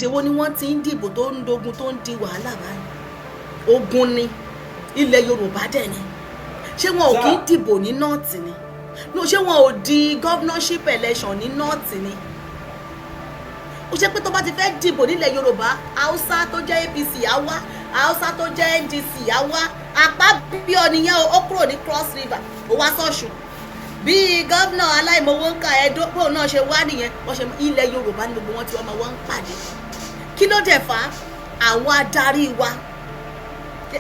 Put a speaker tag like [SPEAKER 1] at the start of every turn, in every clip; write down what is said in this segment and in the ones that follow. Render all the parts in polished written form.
[SPEAKER 1] Orílẹ̀-èdè wo ni wọ́n ti ń dìbò tó ń dogun, tó ń di wàhálà báyìí? Ogun ni. Ilẹ̀ Yorùbá dẹ̀ ni. Ṣé wọn ò kí ń dìbò ní North ni? No, ṣé wọn ò di governorship election ní North ni? Ó ṣe pé tó bá ti fẹ́ dìbò nílẹ̀ Yorùbá, Haúsá tó jẹ́ APC á wá, Haúsá tó jẹ́ NDC á wá. Akpabio nìyẹn o, ó kúrò ní Cross River, ó wá sọ́ṣun. Bíi gómìnà aláìmọ̀wó ń ka Ẹdó, bóun náà ṣe wá nìyẹn. Wọ́n ṣe ilẹ̀ Yorùbá ní gbogbo wọn tí wọ́n máa wọ́n ń pàdé. Kí ló dẹ̀ fà á? Àwọn adarí wa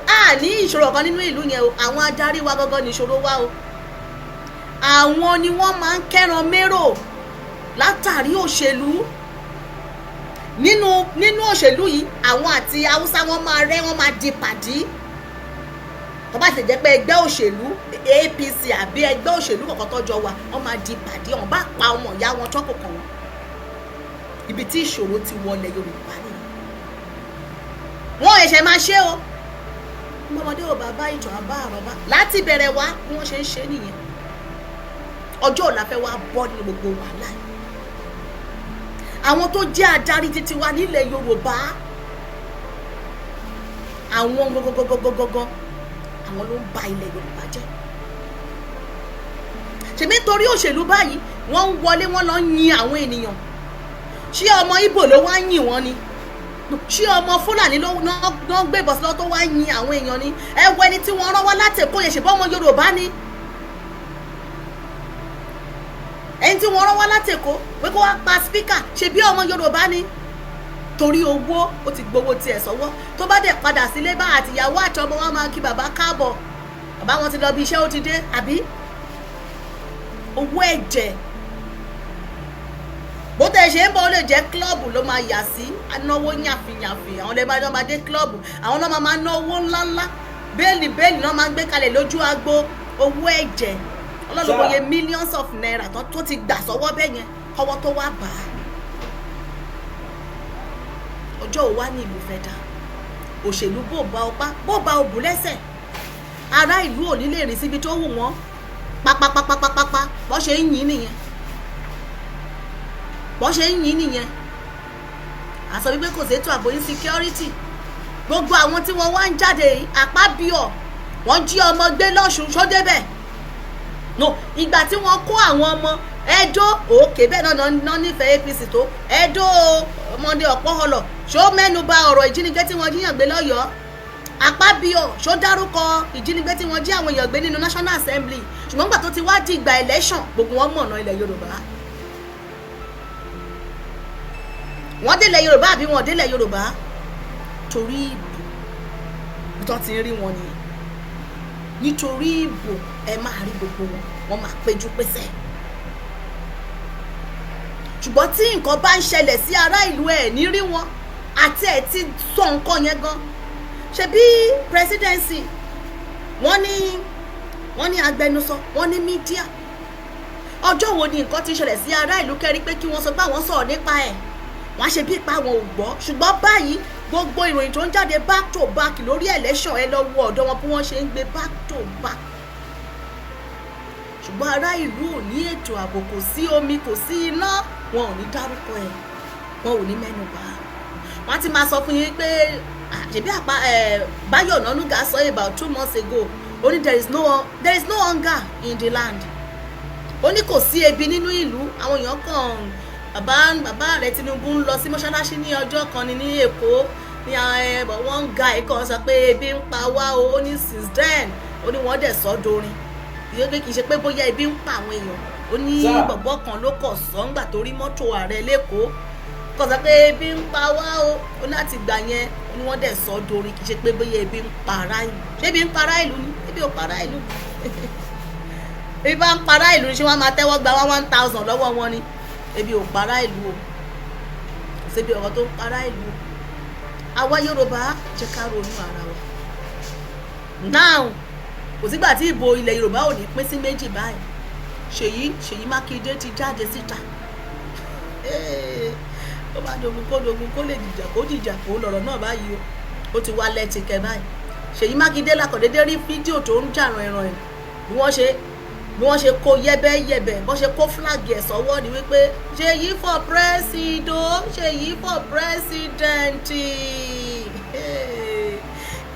[SPEAKER 1] a ní ìṣòro kan nínú ìlú yẹn o. Àwọn adarí wa gangan ní ìṣòro wa o. Àwọn ni wọ́n máa ń kẹ́ran mérò látàrí òṣèlú. Nínú òṣèlú yìí, àwọn àti Haúsá, wọn máa rẹ́, wọ́n máa di pàdí. Tó bá sì jẹ́ pé ẹgbẹ́ òṣèlú APC àbí ẹgbẹ́ òṣèlú kọ̀ọ̀kan tọ́jọ́ wa, wọ́n máa di pàdí. Wọ́n bá pa ọmọ ìyá wọn tọ́kọ̀ kan wọn. Ibi tí ìṣòro ti wọlé Yorùbá nìyẹn. Wọ́n ẹ̀ṣẹ̀ máa ṣe o. Ọmọdé ò bá bá ìtàn, àbá àrọ́bá láti bẹ̀rẹ̀ wá, bí wọ́n ṣe ń ṣe nìyẹn. Ọjọ́ ọ̀la fẹ́ wá bọ́ nínú gbogbo wàhálà yìí. Àwọn tó jẹ́ adarí títí wa nílẹ̀ Yorùbá, àwọn gọgọgọgọgọgọ, àwọn ló ń ba ilẹ̀ Yorùbá jẹ́. Ṣèmi torí òṣèlú báyìí, wọ́n ń wọlé, wọ́n lọ ń yin àwọn ènìyàn. Ṣé ọmọ Ìgbò ló wá ń yìn wọ́n ni? Ṣé ọmọ Fúlàní ló ń gbé bọ̀ sílọ́ tó wá ń yin àwọn èèyàn ni? Ẹ wo ẹni tí wọ́n rán wá láti Èkó yẹn, ṣèbọ́ ọmọ Yorùbá ni. Ẹni tí wọ́n rán wá láti Èkó pé kó wá pa speaker, ṣe bí ọmọ Yorùbá ni. Torí owó, ó ti gbowó tiẹ̀ sọ́wọ́. Tó bá dẹ̀ padà sílé bá àtìyàwó àti ọmọ wọn, máa kí bàbá káàbọ̀, bàbá wọn ti lọ bí iṣẹ́, ó ti dé, àbí owó ẹ̀jẹ̀. Bó tẹ̀ ṣe ń bọ̀, ó lè jẹ́ club ló máa yà sí, anáwó yànfìyànfì. Àwọn lè máa dé club, àwọn náà máa náwó ńláńlá, bale bale náà máa ń gbé kalẹ̀ lójú agbo. Owó ẹ̀jẹ̀, Ọlọ́run mọye millions of naira tó ti gbà sọ́wọ́ bẹ́ẹ̀ yẹn kọ́wọ́ tó wá bà á. Ọjọ́ ò wá ní ìlú fẹ́ dá òṣèlú, bó bá ọpá, bó bá òbú lẹ́sẹ̀, ará ìlú ò ní lè rìn síbi tó wù wọ́n. Pápápápápápá, bọ́ ṣe ń yìn nìyẹn, bọ́ ṣe ń yìn nìyẹn. Àsọ wípé kò sétò ààbò, insecurity. Gbogbo àwọn tí wọ́n wá ń jáde yìí, Akpabio, wọ́n jí ọmọ gbé lọ́sùn, ṣó débẹ̀? No. Ìgbà tí wọ́n kó àwọn ọmọ Ẹdó òkè bẹ́ẹ̀ náà náà nífẹ̀ẹ́ APC tó Ẹdó ọmọdé ọ̀pọ̀họlọ̀, ṣó mẹ́nu bà ọ̀rọ̀ ìjínigbé tí wọ́n jíyàn gbé lọ́yọ̀ọ́? Akpabio, ṣó dárúkọ ìjínigbé tí wọ́n jí àwọn èèyàn gbé nínú National Assembly? Ṣùgbọ́n gbà tó ti wá di ìgbà election, gbogbo wọn mọ̀nà ilẹ̀ Yorùbá. Wọ́n délẹ̀ Yorùbá àbí wọ́n délẹ̀ Yorùbá? Torí ìbò tó ti ń rí wọn nìyẹn. Nítorí ìbò, ẹ máa rí gbogbo wọn, wọ́n máa péjú pésẹ̀. Ṣùgbọ́n tí nǹkan bá ń ṣẹlẹ̀ sí ará ìlú, ẹ̀ ní rí wọn àti ẹ̀ ti sọ nǹkan yẹn gan. Ṣebí presidency, wọ́n ní agbẹnusọ, wọ́n ní media. Ọjọ́ wo ni nǹkan ti ṣẹlẹ̀ sí ará ìlú kẹrí pé kí wọ́n sọ pé àwọn sọ̀rọ̀ nípa ẹ̀? Wọ́n á ṣe bí ipa wọn ò gbọ́. Ṣùgbọ́n báyìí, gbogbo ìròyìn tó ń jáde back to back lórí election, ẹ lọ wo ọ̀dọ̀ wọn bí wọ́n ṣe ń gbé back to back. Ṣùgbọ́n ará ìlú ò ní ètò ààbò, kò sí omi, kò sí iná, wọn ò ní dárúkọ ẹ̀, wọn ò ní mẹ́nu bà á. Wọ́n ti máa sọ fún yín pé ṣebí àpá Báyọ̀ Ọ̀nànúgà sọ about 2 months ago, ó ní there is no hunger in the land. Ó ní kò sí ebi nínú ìlú. Àwọn èèyàn kàn, bàbá rẹ̀ Tinubu ń lọ sí mọ́ṣáláṣí ní ọjọ́ kan ní Èkó ní wọ́n ń ga ẹ̀kọ́ sọ pé ebi ń pa wá o. Ó ní since then, ó ní wọ́n dẹ̀ sọ dorin ìyẹn pé kì í ṣe pé bóyá ebi ń pa àwọn èèyàn. Ó ní bọ̀bọ̀ kan ló kọ̀ sọ ńgbà tó rí mọ́tò ààrẹ lẹ́kọ̀ọ́, kò sọ pé ebi ń pa wá o. Ó láti gbà yẹn, ó ní wọ́n dẹ̀ sọ dorin, kì í ṣe pé bóyá ebi ń pa ará ìlú. Ṣé ebi ń pa ará ìlú ni? Ebi ò pa ará ìlú. Ebi bá ń pa ará ìlú ni, ṣé wọ́n máa tẹ́wọ́ gba 1,000 lọ́wọ́ wọn ni? Ebi ò pa ará ìlú o. Kò síbi ọ̀rọ̀ tó ń pa ará ìlú o. Àwa Yorùbá, jẹ́ ká ronú ara wa now. Kò sígbà tí ìbò ilẹ̀ Yorùbá ò ní pín sí méjì báyìí. Ṣèyí Mákindé ti jáde síta. Ó bá dogun kó dogun, kó lè dìjà kó dìjà, kó lọ̀rọ̀ náà báyìí o. Ó ti wá lẹ́tìkẹ́ báyìí. Ṣèyí Mákindé lákọ̀dédé rí fídíò tó ń jà ràn ẹ̀ràn ẹ̀ bí wọ́n ṣe Bí wọ́n ṣe kó yẹ́bẹ́yẹ́bẹ́, bọ́n ṣe kó flag ẹ̀ sọ́wọ́ ni wípé Ṣèyí for president, Ṣèyí for president.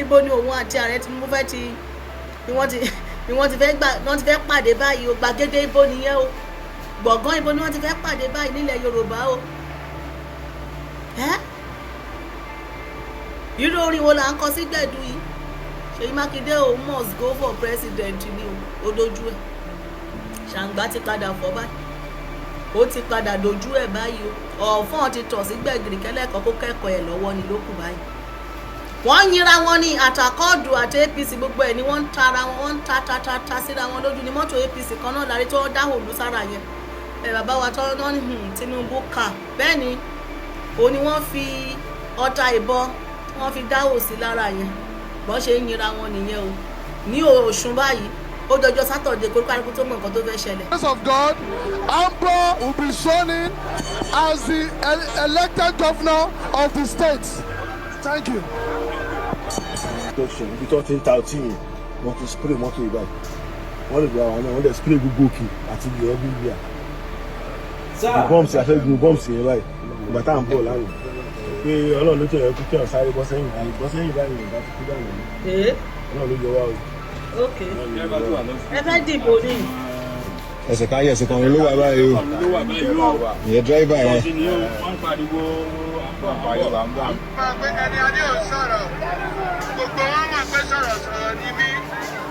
[SPEAKER 1] Ibo ni òun àti ààrẹ Tinubu fẹ́ ti ni wọ́n ti fẹ́ gbà, wọ́n ti fẹ́ pàdé báyìí o? Gbàgede ibo nìyẹn o? Gbọ̀ngàn ibo ni wọ́n ti fẹ́ pàdé báyìí nílẹ̀ Yorùbá o? Ẹ́ irú orin wo là ń kọ sí gbẹ̀du yìí? Ṣèyí Mákindé o must go for president ni o. Ó dojú ẹ̀, ṣàǹgbá ti padà fọ́ báyìí, ó ti padà dojú ẹ̀ báyìí o. Ọ̀fọ́n ti tọ̀ sí gbẹ̀gìrì kẹ́lẹ́kọ̀ọ́ kó kẹ́kọ̀ọ́ ẹ̀ lọ́wọ́ ni ló kù báyìí. Wọ́n yinra wọn ní àti Accord àti APC, gbogbo ẹ̀ ni wọ́n ń tara wọn, wọ́n ń ta ta ta ta síra wọn lójú ní mọ́tò APC kan náà lárí tó dáhùn òlu sára yẹn. Ẹ bàbá wa tó náà ní Tinubu kà bẹ́ẹ̀ ni, òun ni wọ́n fi ọta ìbọn, wọ́n fi dáhùn sí lára yẹn. Bọ́n ṣe ń yinra wọn nìyẹn o ní Ọ̀ṣun báyìí. Ó dọjọ́ Saturday kó kálukú tó mọ nǹkan tó fẹ́ ṣẹlẹ̀.
[SPEAKER 2] Grace of God, Ambo will be sworn in as the elected governor of the state. Thank you.
[SPEAKER 3] Junction ibi tó ti ń ta ọtí yẹn, wọ́n ti spray mọ́tò yìí báyìí. Wọ́n lè gba àwọn náà, wọ́n dẹ̀ spray gbogbo òkè àti ilẹ̀ everywhere. The bombs, àfẹ́gun bombs yẹn báyìí. Ìgbà tá à ń bọ̀ lánàá pé Ọlọ́run ló tẹ̀lé kú kí ọ̀n sáré bọ́ sẹ́yìn báyìí, bọ́ sẹ́yìn báyìí, ìgbà tó kú dànù ni.
[SPEAKER 1] Ee.
[SPEAKER 3] Ọlọ́run ló yọ wá o.
[SPEAKER 1] Ok, ẹ fẹ́ dìbò ní.
[SPEAKER 4] Ẹsẹ̀ kan ayé, ẹsẹ̀ kan ló wà báyìí o. Ìyẹn driver yẹn.
[SPEAKER 2] Máa pé ẹni adé ò sọ̀rọ̀, gbogbo wọn mọ̀ pé sọ̀rọ̀sọ̀rọ̀ ni mí.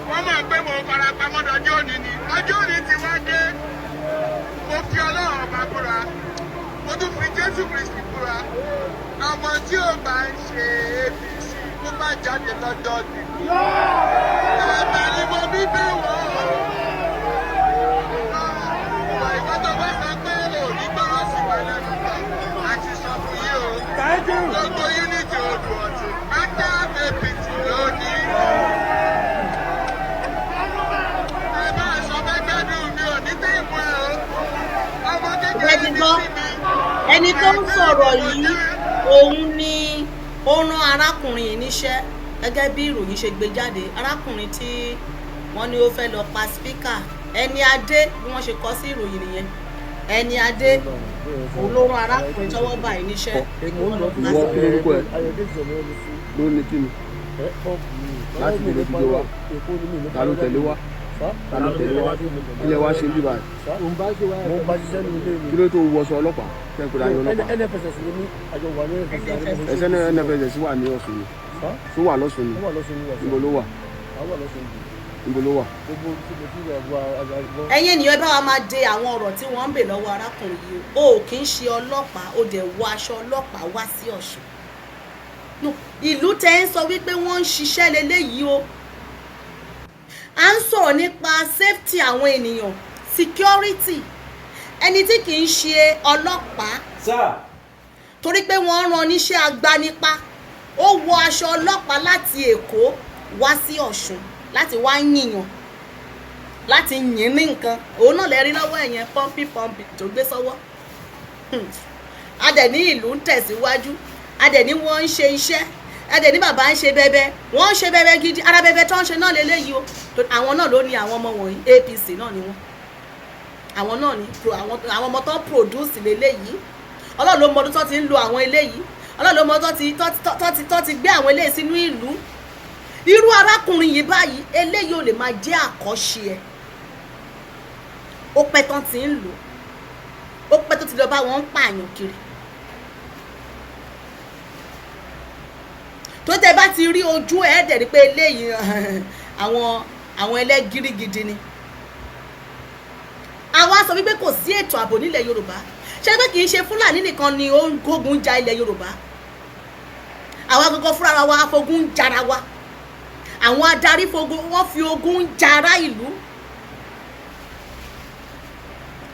[SPEAKER 2] Wọ́n mọ̀ pé mo fara pamọ́ dọjọ́ òní ni. Ọjọ́ òní ti wá dé. Mo fi Ọlọ́run ọba búra, mo tún fi Jésù Kristi búra, ọmọ tí ò bá ń ṣe APC kó má jáde lọ́jọ́ ìdìbò. Ẹ̀bẹ̀ ni mo bí bẹ̀ wọ́n o. Ìwọ tó bá sọ pé òní gbọ́rọ̀ sí wa lẹ́nu, àti sọ fún yín o, gbogbo unity odò ọ̀tún pátá, APC ló ní. Ẹ bá a sọ fẹ́ gbẹ́dùn mi ò ní tẹ̀mú ẹ o. Ọmọ kékeré
[SPEAKER 1] Ẹ ti
[SPEAKER 2] ní
[SPEAKER 1] gbọ́.
[SPEAKER 2] sí mi.
[SPEAKER 1] Ẹni tó ń sọ̀rọ̀ yìí, òun ni ó rán arákùnrin yìí níṣẹ́ gẹ́gẹ́ bí ìròyìn ṣe gbé jáde. Arákùnrin tí wọ́n ní ó fẹ́ lọ pa speaker, ẹni adé, bí wọ́n ṣe kọ sí ìròyìn nìyẹn, ẹni adé, òun ló rán arákùnrin tọ́wọ́ báyìí níṣẹ́.
[SPEAKER 5] Ìwọ, kí lorúkọ ẹ ló ní kí ni láti lè fi jọ wa? Ta ló tẹ̀lé wa? Ta ló tẹ̀lé wa? Kí lẹ wá ṣe bí báyìí?
[SPEAKER 3] Mo bá ṣiṣẹ́ ní ilé mi.
[SPEAKER 5] Kí ló tó wọṣọ ọlọ́pàá tẹ́ pé ayé ọlọ́pàá?
[SPEAKER 3] NFSS ni mí, àjọ wà ní NFSS.
[SPEAKER 5] Ẹsẹ̀ ní NFSS wà ní Ọ̀ṣun ni? Tó wà lọ́sùn ni? Níbo ló wà? Níbo ló wà?
[SPEAKER 1] Ẹ̀yin ènìyàn, ẹ bá wa máa de àwọn ọ̀rọ̀ tí wọ́n ń bè lọ́wọ́ arákùnrin yìí o. Ò kì í ṣe ọlọ́pàá, ó dẹ̀ wọ aṣọ ọlọ́pàá wá sí Ọ̀ṣun. No, ìlú tẹ́ ń sọ wípé wọ́n ń ṣiṣẹ́ leléyìí o. À ń sọ̀rọ̀ nípa safety àwọn ènìyàn, security. Ẹni tí kì í ṣe ọlọ́pàá, torí pé wọ́n rán níṣẹ́ agbanipa, ó wọ aṣọ ọlọ́pàá láti Èkó wá sí Ọ̀ṣun láti wá yìnyàn, láti yìn ní nǹkan. Òun náà lè rí lọ́wọ́ ẹ̀yẹn, pọ́ńpì pọ́ńpì tó gbé sọ́wọ́. A dẹ̀ ní ìlú ń tẹ̀síwájú, a dẹ̀ ní wọ́n ń ṣe iṣẹ́, a dẹ̀ ní bàbá ń ṣe bẹ́bẹ́, wọ́n ń ṣe bẹ́bẹ́ gidi. Ara bẹ́bẹ́ tó ń ṣe náà lélẹ́yìí o. Àwọn náà ló ní àwọn ọmọ wọ̀nyí, APC náà ni wọ́n. Àwọn náà ní àwọn ọmọ tó ń produce lélẹ́yìí. Ọlọ́run ló mọ ọdún tó ti ń lo àwọn eléyìí. Ọlọ́run ló mọ ọdún tó ti gbé àwọn eléyìí sínú ìlú. Irú arákùnrin yìí báyìí, eléyìí ò lè máa jẹ́ àkọ́ṣe ẹ̀. Ó pẹ́ tán ti ń lò ó, pẹ́ tó ti lọ bá wọn ń pààyàn kiri. Tó tẹ bá ti rí ojú ẹ̀ dẹ̀ rí pé eléyìí, àwọn ẹlẹ́gìrì gidi ni. Àwa sọ wípé kò sí ètò ààbò nílẹ̀ Yorùbá. Ṣé pé kì í ṣe Fúlàní nìkan ni ó ń gbógun ja ilẹ̀ Yorùbá? Àwa gangan fúnra wa afogun ń jara wa. Àwọn adarí fogun, wọ́n fi ogun ń jara ìlú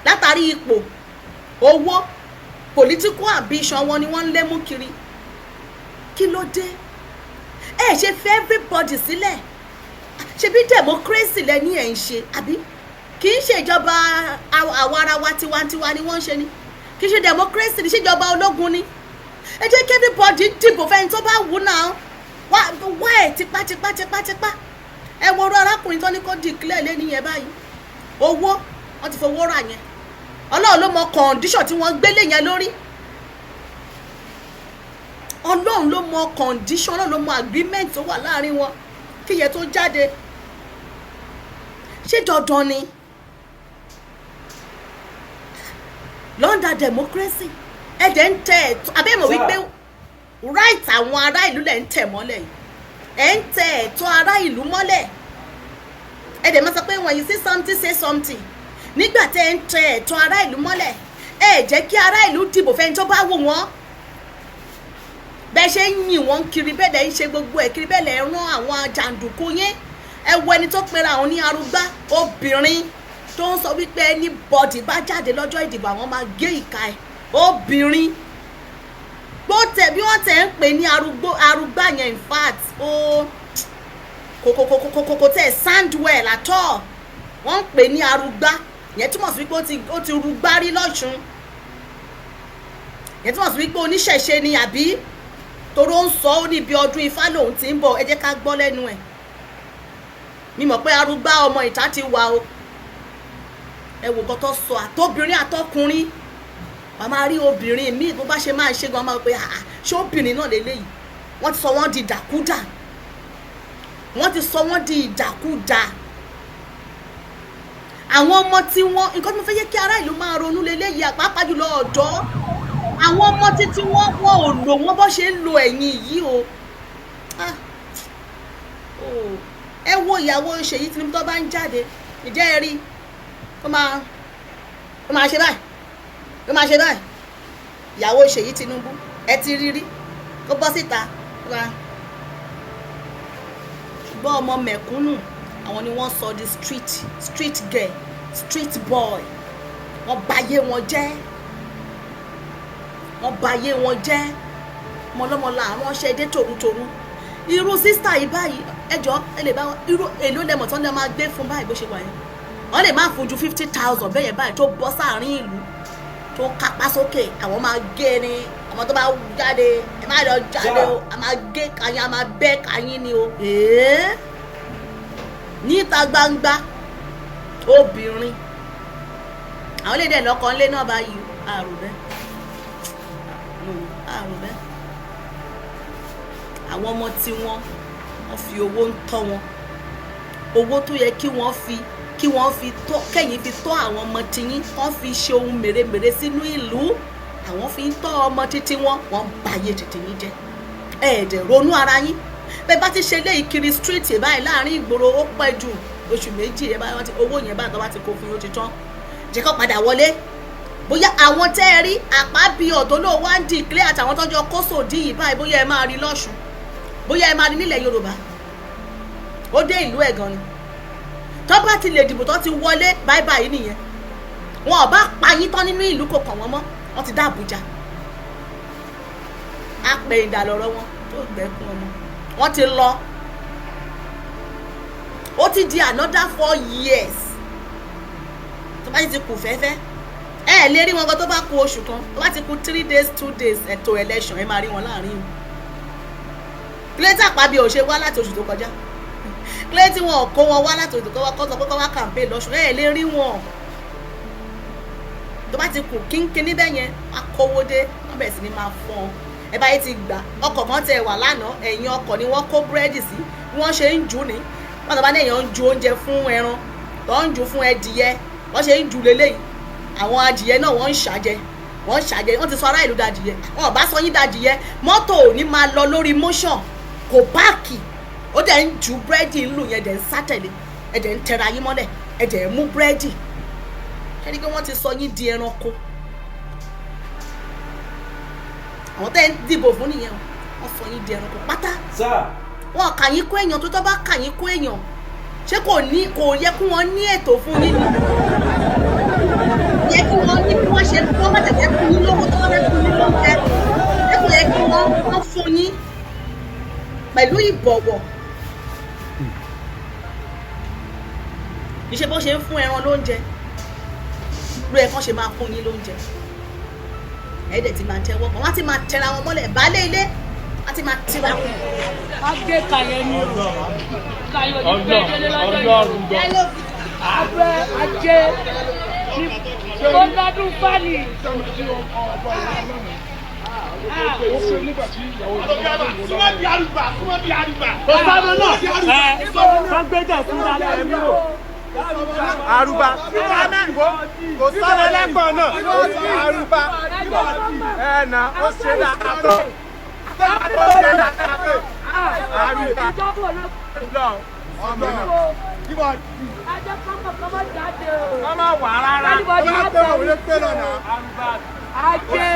[SPEAKER 1] látàrí ipò, owó, political ambition wọn ni wọ́n ń lé mú kiri. Kí ló dé ẹ ṣe fẹ́ everybody sílẹ̀? Ṣebí democracy lẹ́ni ẹ̀ ń ṣe, àbí kì í ṣe ìjọba àwa ara wa tiwantiwa ni wọ́n ń ṣe ni? Kì í ṣe democracy ni, ṣèjọba ológun ni? Ẹ jẹ́ kí everybody dìbò fẹ́ni tó bá wù náà. Wá wá ẹ̀ tipátipá tipátipá. Ẹ wo orú arákùnrin tó ní kó declare lẹ́ni yẹn báyìí. Owó wọ́n ti fowó rà yẹn. Ọlọ́run ló mọ condition tí wọ́n gbélé yẹn lórí. Ọlọ́run ló mọ condition, Ọlọ́run ló mọ agreement tó wà láàrin wọn kí yẹn tó jáde. Ṣé dandan ni London democracy ẹ̀jẹ̀ ń tẹ ẹ̀tọ́ abẹ́mọ̀ wípé right àwọn ará ìlú lẹ̀ ń tẹ̀ mọ́lẹ̀ yìí? Ẹ̀ ń tẹ ẹ̀tọ́ ará ìlú mọ́lẹ̀. Ẹ dẹ̀ máa sọ pé when you see something, say something. Nígbà tẹ́ ẹ ń tẹ ẹ̀tọ́ ará ìlú mọ́lẹ̀, ẹ jẹ́ kí ará ìlú dìbò fẹ́ni tó bá wù wọ́n. Bẹ́ẹ̀ ṣe ń yìn wọ́n kiri, bẹ́ẹ̀ lẹ́ ń ṣe gbogbo ẹ̀ kiri, bẹ́ẹ̀ lẹ́ ń rán àwọn jàǹdùkú yín. Ẹ wo ẹni tó pera àwọn ní arúgbá, obìnrin tó ń sọ wípé anybody bá jáde lọ́jọ́ ìdìbò, àwọn máa gé ìka ẹ̀. Obìnrin bó tẹ bí wọ́n tẹ̀ ń pè ní arúgbó, arúgbá yẹn, in fact, ó kò tẹ̀ sound well at all. Wọ́n ń pè ní arúgbá yẹn, túmọ̀ sí wípé ó ti rúgbá rí lọ́sùn yẹn, túmọ̀ sí wípé oníṣẹ̀ṣe ni, àbí toró ń sọ ó níbi ọdún Ifá lòun ti ń bọ̀. Ẹ jẹ́ ká gbọ́ lẹ́nu ẹ̀. Mi mọ̀ pé arúgbá ọmọ ìta ti wà o. Ẹ wò nǹkan tó sọ, àtobìnrin àtọkùnrin. Wàá máa rí obìnrin míì, bó bá ṣe máa ṣe gan, máa pé, "Ah, ṣé obìnrin náà lélẹ́yìí?" Wọ́n ti sọ wọ́n di ìdàkúdà, wọ́n ti sọ wọ́n di ìdàkúdà. Àwọn ọmọ tí wọ́n, nǹkan tí mo fẹ́ yẹ kí ará ìlú máa ronú lélẹ́yìí, pàápàá jùlọ ọ̀dọ́, àwọn ọmọ títí wọ́n ò lò wọ́n bó ṣe ń lo ẹ̀yìn yìí o. Ah. Oh. Ẹ wo ìyàwó Ṣèyí Tinubu tó bá ń jáde, ìjẹ́ ẹ rí ó máa ṣe báyìí, ó máa ṣe báyìí. Ìyàwó Ṣèyí Tinubu, ẹ ti rí rí kó bọ́ síta wá. Ṣùgbọ́n ọmọ mẹ̀kúnnù, àwọn ni wọ́n sọ di street girl, street boy. Wọ́n bayé wọn jẹ́, wọ́n bayé wọn jẹ́. Ọmọlọ́mọ làwọn ṣe dé tòrutòru. Irú sister yìí báyìí, ẹjọ́ ẹ lè bá wọn, irú èló lẹ́mọ̀ tán lè máa gbé fún báyìí bó ṣe wà yẹn? Wọ́n lè má fún ju 50,000 bẹ́ẹ̀ yẹn báyìí, tó bọ́ sáàrin ìlú, tó kápá sókè, àwọn máa gé ni. Àwọn tó bá jáde, ẹ má lọ jáde o, a máa gé kayín, a máa bẹ́ kayín ni o. Èé, níta gbangba, obìnrin àwọn lè dẹ̀ lọ́kọ̀ ńlé náà báyìí. Àrò bẹ́ẹ̀, àrò bẹ́ẹ̀. Àwọn ọmọ tí wọ́n fi owó ń tọ́ wọn, owó tó yẹ kí wọ́n fi tọ́, kẹ́yìn fi tọ́ àwọn ọmọ tiyín, wọ́n fi ṣe ohun mèremère sínú ìlú, àwọn fi ń tọ́ ọmọ títí wọn, wọ́n báyé títí yín jẹ́. Ẹ̀ẹ́dẹ̀ ronú ara yín. Bẹ́ẹ̀ bá ti ṣe léyìí kiri street báyìí láàrin ìgboro, ó pẹ́ jù oṣù 2, ẹ bá wọn ti owó yẹn báyìí, tó bá ti kó fún yín, ó ti tán. Jẹ́ kó padà wọlé. Bóyá àwọn tẹ́ ẹ rí àpábíọ̀ tó lóun wá ń declare àtàwọn tọ́jọ́ kóso dí yìí báyìí, bóyá ẹ máa rí lọ́sùn, bóyá ẹ máa rí nílẹ̀ Yorùbá. Ó dé ìlú ẹ̀ gan ni. Tó bá ti lè dìbò, tó ti wọlé báyìí báyìí nìyẹn. Wọn ò bá pa yín tán nínú ìlú, kò kàn wọ́n mọ́. Wọ́n ti dá Àbújá apẹ̀ ìdàlọ́rọ̀ wọn tó gbẹ́kún ọmọ wọ́n ti lọ. Ó ti di another 4 years. Tó bá ti kù fẹ́fẹ́, ẹ ẹ lè rí wọn gan. Tó bá kù oṣù kan, tó bá ti kù 3 days, 2 days ètò election, ẹ máa rí wọn láàrin ìlú. Kílẹ̀tì àpábí ò ṣe wá láti oṣù tó kọjá? Kílẹ̀tì wọn ò kó wọn wá láti oṣù tó kọjá, kó sọ pé kó wá campaign lọ́sùn? Ẹ lè rí wọn. Tó bá ti kù kínkínní bẹ́ẹ̀ yẹn, wọ́n á kówó dé, wọ́n bẹ̀rẹ̀ sí ní máa fọ́n. Ẹ báyìí ti gbà, ọkọ̀ kan tẹ̀ wà lánàá, ẹ̀yìn ọkọ̀ ni wọ́n kó búrẹ́dì sí. Bí wọ́n ṣe ń jù ní wọ́n tó bá ní èèyàn ń ju oúnjẹ fún ẹran, tó ń jù fún ẹdìyẹ, wọ́n ṣe ń jù lélẹ́yìí. Àwọn adìyẹ náà, wọ́n ń ṣàjẹ, wọ́n ń ṣàjẹ. Wọ́n ti sọ ará ìlú dadìyẹ. Wọn ò bá sọ yín dadìyẹ, mọ́tò ò ní máa lọ lórí motion, kò park, ó dẹ̀ ń ju búrẹ́dì ńlù yẹn, dẹ̀ ń sátẹ̀lé, ẹ̀ dẹ̀ ń tẹra yín mọ́lẹ̀, ẹ̀ dẹ̀ ń mú búrẹ́dì. Ṣé ni pé wọ́n ti sọ yín di ẹranko? Àwọn tẹ́ ń dìbò fún nìyẹn o. Wọ́n sọ yín di ẹranko pátá. Wọn kà yín kó èèyàn. Tó bá kà yín kó èèyàn, ṣé kò ní kò yẹ kí wọ́n ní ètò fún yín ni? Yẹ kí wọ́n ní bí wọ́n ṣe, kí wọ́n má tẹ̀lé fún yín lówó, tó wọ́n fẹ́ fún yín lóúnjẹ, ṣé kò yẹ kí wọ́n fún yín pẹ̀lú ìbọ̀wọ̀? Ìṣe bó ṣe ń fún ẹran lóúnjẹ ló yẹ kán ṣe máa fún yín lóúnjẹ. Ẹ̀ẹ́dẹ̀ ti máa tẹ́wọ́ kan, wọ́n á ti máa tẹra wọn mọ́lẹ̀, baálé ilé wọ́n á ti máa tira wọn.
[SPEAKER 6] Wọ́n gé kàyé ni o. Kàyé ò ní pẹ́ délé lọ́jọ́ yìí. Abẹ́ ajé ní ọlọ́dún fani.
[SPEAKER 2] Àrùbá kò sọ́nà ẹlẹ́gbọ̀n náà. Àrùbá ẹ̀nà ó ṣe dáadáa tó. Ó ṣe dáadáa tó. Àrùbá lọ ọmọ náà.
[SPEAKER 6] Ajé kọ́mọ̀ kọ́mọ̀ jáde o.
[SPEAKER 2] Wọ́n máa wà rárá.
[SPEAKER 6] Anybody
[SPEAKER 2] Wọ́n máa
[SPEAKER 6] má
[SPEAKER 2] pẹ́ òun lé
[SPEAKER 6] bẹ̀rù.
[SPEAKER 2] pé lọ́nà.
[SPEAKER 6] Ajé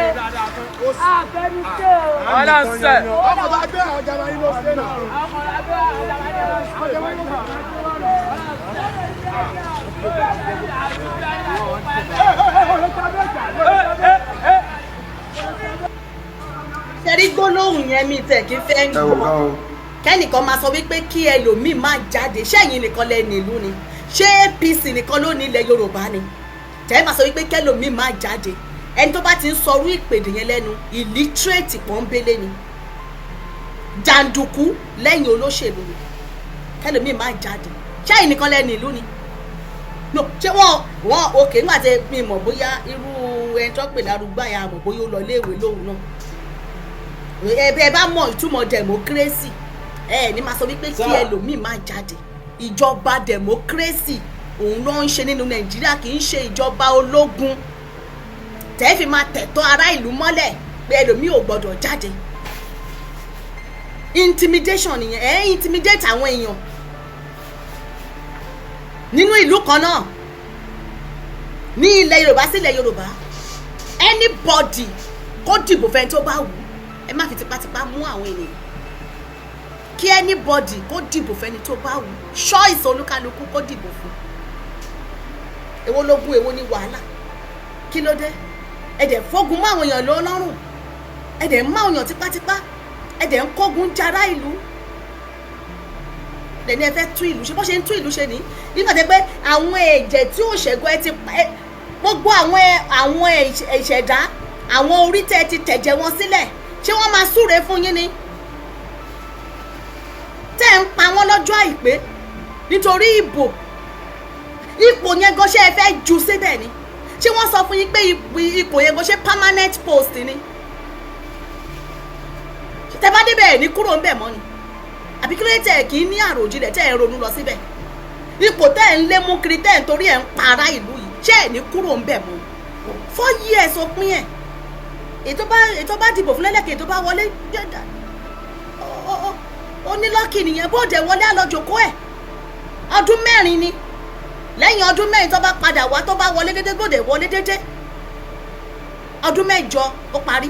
[SPEAKER 6] àfẹnusẹ o.
[SPEAKER 2] Ọlá ń sẹ̀. Ọmọ bá gbé àwọn jama yín ló ṣe náà.
[SPEAKER 6] Ọmọ abẹ́ àdàbàdà.
[SPEAKER 1] Ṣe rí gbólóhùn yẹn, mi tẹ̀ kí fẹ́ ń
[SPEAKER 5] Ẹ wò
[SPEAKER 1] gbọ́
[SPEAKER 5] kán o.
[SPEAKER 1] kẹ́nìkan máa sọ wípé kí ẹlòmíì má jáde. Ṣẹ́yìn nìkan lẹ nílùú ni? Ṣé APC nìkan ló ní ilẹ̀ Yorùbá ni tẹ́ máa sọ wípé kẹlòmíì má jáde? Ẹni tó bá ti ń sọrú ìpèdè yẹn lẹ́nu, illiterate pọ́nbélé ni, jàǹdùkú lẹ́yìn olóṣèlú ni. Kẹlòmíì má jáde, ṣẹ́yìn nìkan lẹ nílùú ni? No, ṣé wọ́n òkè nígbà tí mi mọ̀ bóyá irú ẹni tó pè lárúgbà yà mọ̀ bóyá ó lọ iléèwé lóhùn náà. Ẹ bá mọ̀ ìtumọ̀ democracy, ẹ ní máa sọ wípé kí ẹlòmíì má jáde. Ìjọba democracy òun ló ń ṣe nínú Nàìjíríà, kì í ṣe ìjọba ológun tẹ́ fi máa tẹ̀tọ́ ará ìlú mọ́lẹ̀ pé ẹlòmíì ò gbọ́dọ̀ jáde. Intimidation nìyẹn. Ẹ intimidate àwọn èèyàn nínú ìlú kan náà, ní ilẹ̀ Yorùbá sí ilẹ̀ Yorùbá. Anybody kó dìbò fẹ́ni tó bá wù ú, ẹ má fi tipátipá mú àwọn ènìyàn. Kí anybody kó dìbò fẹ́ni tó bá wù ú, choice olúkálukú kó dìbò fún. Èwo lógún? Èwo ní wàhálà? Kí ló dé? Ẹ dẹ̀ fógun mọ́ àwọn èèyàn lọ́rùn, ẹ dẹ̀ ń má àwọn èèyàn tipátipá, ẹ dẹ̀ ń kógun jara ìlú lẹ́ni. Ẹ fẹ́ tún ìlú ṣe, bó ṣe ń tún ìlú ṣe ní nígbà tẹ́ pé àwọn ẹ̀jẹ̀ tí ò ṣẹ́gun ẹ ti pa gbogbo àwọn ìṣẹ̀dá, àwọn orí tẹ́ ẹ ti tẹ̀jẹ̀ wọn sílẹ̀, ṣé wọ́n máa súre fún yín ni tẹ́ ẹ ń pa wọ́n lọ́jọ́ àìpé nítorí ìbò? Ipò yẹn gan, ṣé ẹ fẹ́ ju síbẹ̀ ni? Ṣé wọ́n sọ fún yín pé ipò yẹn gan, ṣé permanent post ni? Tẹ́ bá débẹ̀, ẹ̀ ní kúrò ń bẹ̀ mọ́ ni? Àbí kí ló dé tẹ́ ẹ̀ kì í ní àròjinlẹ̀ tẹ́ ẹ̀ ń ronú lọ síbẹ̀? Ipò tẹ́ ẹ̀ ń lé mú kiri, tẹ́ ẹ̀ ń torí ẹ̀ ń pa ará ìlú yìí, ṣé ẹ̀ ní kúrò ń bẹ̀ mọ́? 4 years òpin ẹ̀. Ètò bá dìbò fún lẹ́lẹ́kẹ̀, ètò bá wọlé, ó ní lucky nìyẹn. Bóde wọlé, àlọ́jòkó ẹ̀ ọdún 4 ni. Lẹ́yìn ọdún 4, tó bá padà wá, tó bá wọlé dédé, bóde wọlé dédé, ọdún 8 ó parí.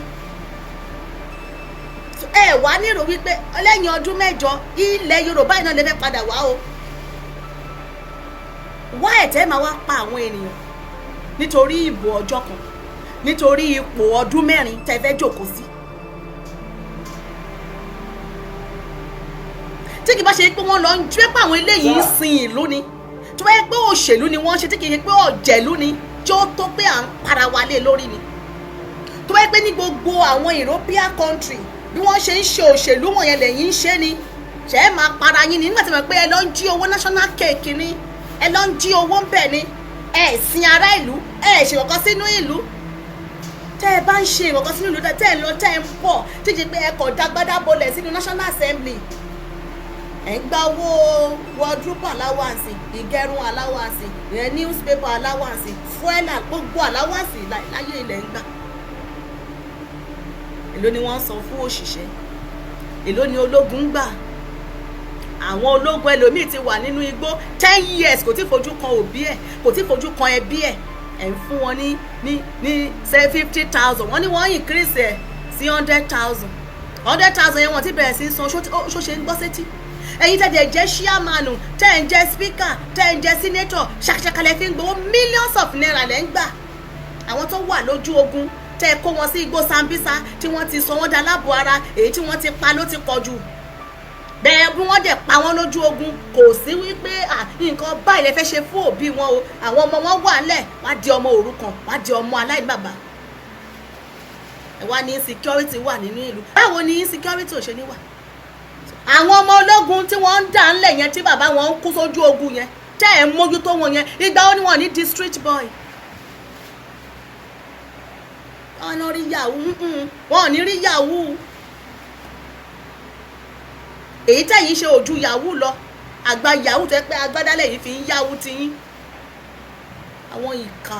[SPEAKER 1] Ẹ wá nírò wípé lẹ́yìn ọdún 8, ilẹ̀ Yorùbá yìí náà lè fẹ́ padà wá o, wá ẹ̀tẹ́ máa wá pa àwọn ènìyàn nítorí ìbò ọjọ́ kan, nítorí ipò ọdún 4 tẹ́ fẹ́ jòkó sí. Tí kì bá ṣe pé wọ́n lọ ń jú pé àwọn eléyìí ń sin ìlú ni, tí wọ́n yẹ pé òṣèlú ni wọ́n ń ṣe, tí kì í ṣe pé ọ̀jẹ̀lú ni, tí ó tó pé à ń para wa lé lórí ni, tó wáyé pé ní gbogbo àwọn European country bí wọ́n ṣe ń ṣe òṣèlú wọ̀nyẹn lẹ́yìn ń ṣe ni, ṣe é máa para yín ni? Nígbà tí wọ́n pé ẹ lọ ń jí owó national cake ni, ẹ lọ ń jí owó ń bẹ̀ ni, ẹ sin ará ìlú, ẹ ṣe kọ̀ọ̀kan sínú ìlú. Tẹ́ ẹ bá ń ṣe ìkọ̀kan sínú ìlú, tẹ́ ẹ lọ, tẹ́ ẹ ń bọ̀, tíjì pé ẹ kọ̀ dágbádá bolẹ̀ sínú National Assembly, ẹ ń gba owó wardrobe allowance, ìgẹrun allowance, ìyẹn newspaper allowance, fuel, gbogbo allowance láyé ilẹ̀ ń gbà. Èló ni wọ́n ń san fún òṣìṣẹ́? Èló ni ológun ń gbà? Àwọn ológun ẹlòmíì ti wà nínú igbó 10 years, kò tí fojú kan òbí ẹ̀, kò tí fojú kan ẹbí ẹ̀. Ẹ̀ ń fún wọn ní 50,000. Wọ́n ní wọ́n increase ẹ̀ sí 100,000. 100,000 yẹn, wọ́n ti bẹ̀rẹ̀ sí í san. Ṣó ṣe ń gbọ́ sétí ẹ̀yin tẹ̀dẹ̀ jẹ́ chairman, tẹ̀ ń jẹ́ speaker, tẹ̀ ń jẹ́ senator, ṣàkàṣàkà lẹ fi ń gbowó, millions of naira lẹ́ ń gbà. Àwọn tó wà lójú ogun, tẹ́ kó wọn sí igbó Sambisa, tí wọ́n ti sọ wọ́n da láàbò ara, èyí tí wọ́n ti pa ló ti pọ̀ jù bẹ́ẹ̀. Bí wọ́n dẹ̀ pa wọ́n lójú ogun, kò sí wípé nǹkan báyìí lẹ fẹ́ ṣe fún òbí wọn o. Àwọn ọmọ wọn wà ńlẹ̀, wá di ọmọ òrukàn, wá di ọmọ aláìní bàbá. Ẹ wá ní insecurity wà nínú ìlú. Báwo ni insecurity ò ṣe ní wà? Àwọn ọmọ ológun tí wọ́n ń dà ńlẹ̀ yẹn, tí bàbá wọn ń kú sójú ogun yẹn, tẹ́ Tẹ́ ẹ̀ ń mójútó wọn yẹn, ìgbà wo ni wọn ní di street boy? Wọn ní rí yahoo, wọn ò ní rí yahoo. Èyí tẹ̀yìn ṣe ojú yahoo lọ, àgbà yahoo tẹ́ pé agbádálẹ̀ yìí fi ń yahoo tiyín. Àwọn ìka.